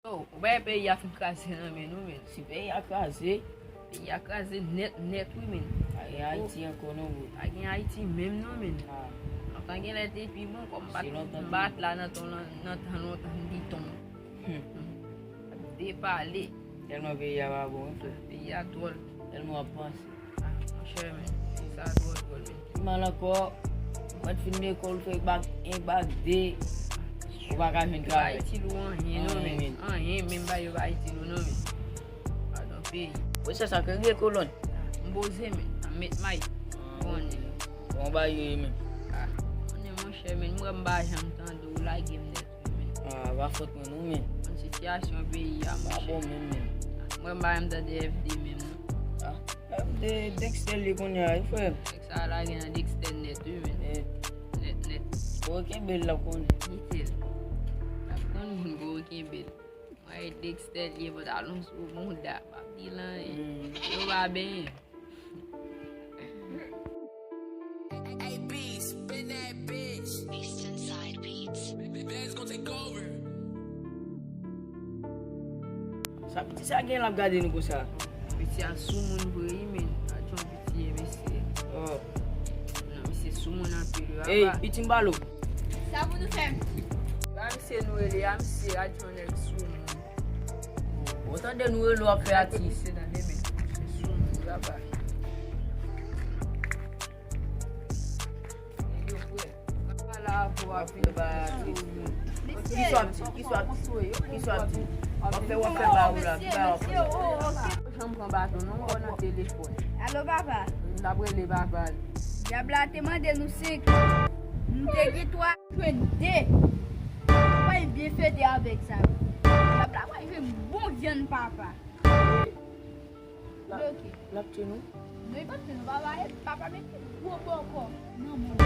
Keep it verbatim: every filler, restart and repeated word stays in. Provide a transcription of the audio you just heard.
Yo, ou bay peyi a fin kraze nan men nou, men. Si peyi a kraze, peyi a kraze nèt, nèt, wi, men. Pa gen Ayiti ankò non, bro. Pa gen Ayiti menm non, men. Lontan gen lè te pi bon, kòm m bat la nan tan lontan, nan tan lontan, m di ton. Ap depale. Tèlman peyi a pa bon, wi, frè. Peyi a dwòl. Tèlman w ap panse. Ah, monchè, men. Peyi sa dwòl, dwòl, men. Pi mal ankò, ou pa t fin lekòl, ou fè bak en, bak de, ou pa ka jwenn travay. Ayiti lou anyen non, men. Anyen, men ba yo Ayiti lou non, men. Padon, peyi. Wè, se sa k regle kolòn. M poze, men. M met may. Konnen. Bon, ba yo, men. Ah, konnen, monchè, men. M wè m pa janm tande w lage m nèt. Ah, pa fòt mwen non, men. Konn sitiyasyon peyi a, monchè. Pa bon menm, men. Mwen, m pa menm tande F D menm non. Ah, F D Dexter li kounye a, wi, frè. Nèg sa lage nan Dexter nèt, wi, men. Nèt, nèt. Gwo kenbe l la konnen. Kite l. L ap konn moun gwo kenbe l. Mwen, Dexter li ye, pantalon sou bounda. Pa di l anyen. Yo pa benyen. Sa piti sa gen l ap gade nou konsa? Piti a sou moun vre, wi, men. Adjòn piti ye, mesye. Oh. Non, misye sou moun anpil, wi, papa. Ey, piti m balo. Sa pou nou fè? A misye nou rele, a misye adjòn nèg sou moun. Ou tande nou rele w ap fè atis. Misye tande, men. Misye sou moun, papa. Nèg yo prè. Papa la avou ap vin sou moun. Ki swa ap di, ki swa ap di, ki swa ap di. W ap fè, w ap fè ba ou la, ki ba w ap fè. Janm pran baton non, ou nan telefòn. Alo, papa. M t ap rele papa l. Dyab la te mande nou senk. Nou te gen twa, jwenn de. Papa, li byen fete avèk sa yo. Dyab la pral jwenn bon vyann, papa. L ap, l ap tye nou? Non, li p ap tye nou, papa. E papa mete gwo bòkò nan men.